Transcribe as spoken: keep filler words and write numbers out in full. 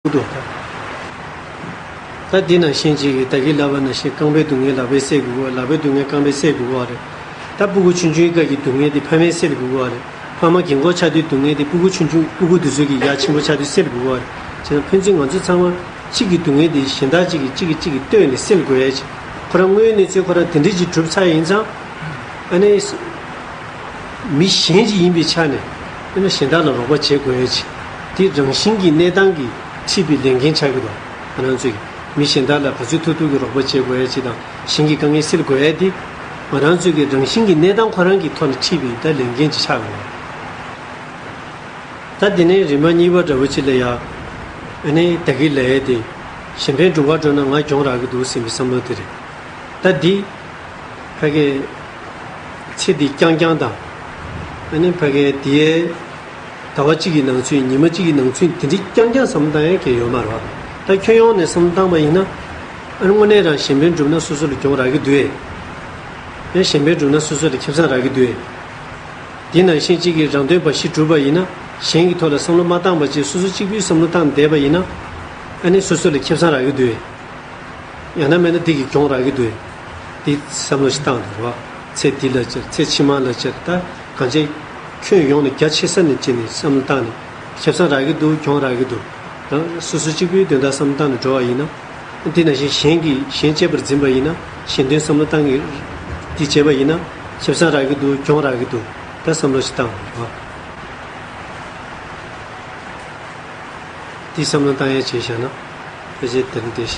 འདུག་ད་དེ་ནང་བཞིན་ཅིག་གིས་ད་གིན་ལབ་པ་ནང་བཞིན་རྐང་པའི་སྡུག་བསྔལ་ལག་པས་སེལ་དགོས་ཀྱི་ཡོད། ལག་པའི་སྡུག་བསྔལ་རྐང་པས་སེལ་དགོས་ཀྱི་ཡོད་རེད། ད་སྤུ་གུ་ཆུང་ཆུང་སྐབས་ཀྱི་སྡུག་བསྔལ་དེ་ཕ་མས་སེལ་དགོས་ཀྱི་ཡོད་རེད། ཕ་མ་རྒན་འཁོགས་ཆགས་དུས་སྡུག་བསྔལ་དེ་སྤུ་གུ་ཆུང་ཆུང་སྤུ་གུ་དེ་ཚོ་གིས་ཡ་ཆེན་པོ་ཆགས་དུས་སེལ་དགོས་ཀྱི་ཡོད་རེད། བྱས་ན་ཕན་ཚུན་ང་ཚོ་ཚང་མ་གཅིག་གི་སྡུག་བསྔལ་དེ་གཞན་དག་ཅིག་གིས་གཅིག་གིས་གཅིག་གིས་བཏོན་ནས་སེལ་དགོས་ཡ་ཅིག་ཁོ་རང་དངོས་ཡོད་གནས་ཚུལ་ཁོ་རང་དེ་འདྲ་ཅིག་གྲུབ་ཚར་ཡིན་ཙང་། ཨ་ནི། མི་གཞན་ཅིག་ཡིན་པའི་ཆ་ནས་ཨ་ནི་གཞན་དག་ལ་རོགས་པ་བྱེད་དགོས་ཡ་ཅིག་དེ་རང་བཞིན་གྱི་གནས་སྟངས་ཀྱིས་འཁྲིད་པའི་ལས་འགན་ཆགས་ཀྱི་འདུག་ང་རང་ཚོས་ཀྱི་མི་གཞན་དག་ལ་ག་ཚོད་ཐུབ་ཐུབ་ཀྱི་རོགས་པ་བྱེད་དགོས་ཡ་ཅིག་དང་གཞན་གྱི་དཀའ་ངལ་སེལ་དགོས་ཡ་དེ། ང་རང་ཚོས་ཀྱི་རང་བཞིན་གྱི་གནས་སྟངས་ཁོ་རང་གི་ཐོག་ནས་འཁྲིད་པའི་ད་ལས་འགན་ཅིག་ཆགས་ཀྱི་འདུག་ད་དེ་ནས་རིམ་པ་གཉིས་པ་འདྲ་བོ་ཅིག་ལ་ཡ། ཨ་ནི་ད་གིན་ལབ་ཡ་དེ། གཞན་ཕན་སྒྲུབ་པར་འགྲོ་ན་ང་གྱོང་རག་གི་འདུག་ཟེར་བའི་བསམ་བློ་དེ་རེད། ད་འདི། ཕ་གི། ཚེ་འདི་རྐྱང་རྐྱང་དང་། ཨ་ནི་ཕ་གི་དེའི། ཟླ་བ་གཅིག་གི་ནང་ཚུན་ཉི་མ་གཅིག་གི་ནང་ཚུན་དེ་འདྲའི་རྐྱང་རྐྱང་བསམ་བློ་བཏང་ཡ་གང་ཡང་ཡོད་མ་རེད་བ། ད་ཁྱོན་ཡོངས་ནས་བསམ་བློ་བཏང་པ་ཡིན་ན། ཨ་ནི་དངོས་གནས་རང་གཞན་ཕན་བསྒྲུབས་ན་སོ་སོ་ལ་གྱོང་རག་གི་འདུག་ཨེ། ཡང་གཞན་ཕན་བསྒྲུབས་ན་སོ་སོ་ལ་ཁེ་བཟང་རག་གི་འདུག་ཨེ། དེ་ནང་བཞིན་གཅིག་གིས་རང་དོན་འབའ་ཞིག་བསྒྲུབས་པ་ཡིན་ན། གཞན་གྱི་ཐོག་ལ་བསམ་བློ་མ་བཏང་བ་བྱས་སོ་སོ་གཅིག་པུའི་བསམ་བློ་བཏང་བསྡད་པ་ཡིན་ན། ཨ་ནི་སོ་སོ་ལ་ཁེ་བཟང་རག་གི་འདུག་ཨེ། ཡང་ན་མེད་ན་འདི་གི་གྱོང་རག་གི་འདུག་ཨེ། འདི་བསམ་བློ་ཞིག་བཏང་འདུག་བ། ཚེ་འདི་ལ་སྤྱིར་ཚེ་ཕྱི་མ་ལ་སྤྱིར་ད་གང་ཅི། ཁྱོན་ཡོངས་ནས་རྒྱ་ཆེ་ས་ནས་བྱས་ནས་བསམ་བློ་བཏང་ནས་ཁེ་བཟང་རག་གི་འདུག་གྱོང་རག་གི་འདུག་རང་སོ་སོ་གཅིག་པུའི་དོན་དག་བསམ་བློ་བཏང་ནས་འགྲོ་བ་ཡིན་ན། འདི་ནང་བཞིན་གཞན་གྱིས་གཞན་གཅེས་པར་འཛིན་པ་ཡིན་ན། གཞན་དོན་བསམ་བློ་བཏང་གི་འདི་བྱས་པ་ཡིན་ན། ཁེ་བཟང་རག་གི་འདུག་གྱོང་རག་གི་འདུག་ད་བསམ་བློ་ཞིག་བཏང་དགོས་རེད་བ། འདི་བསམ་བློ་བཏང་ཡ་བྱས་བཞག་ན། ཕལ་ཆེར་དེ་རིང་དེ་བཞག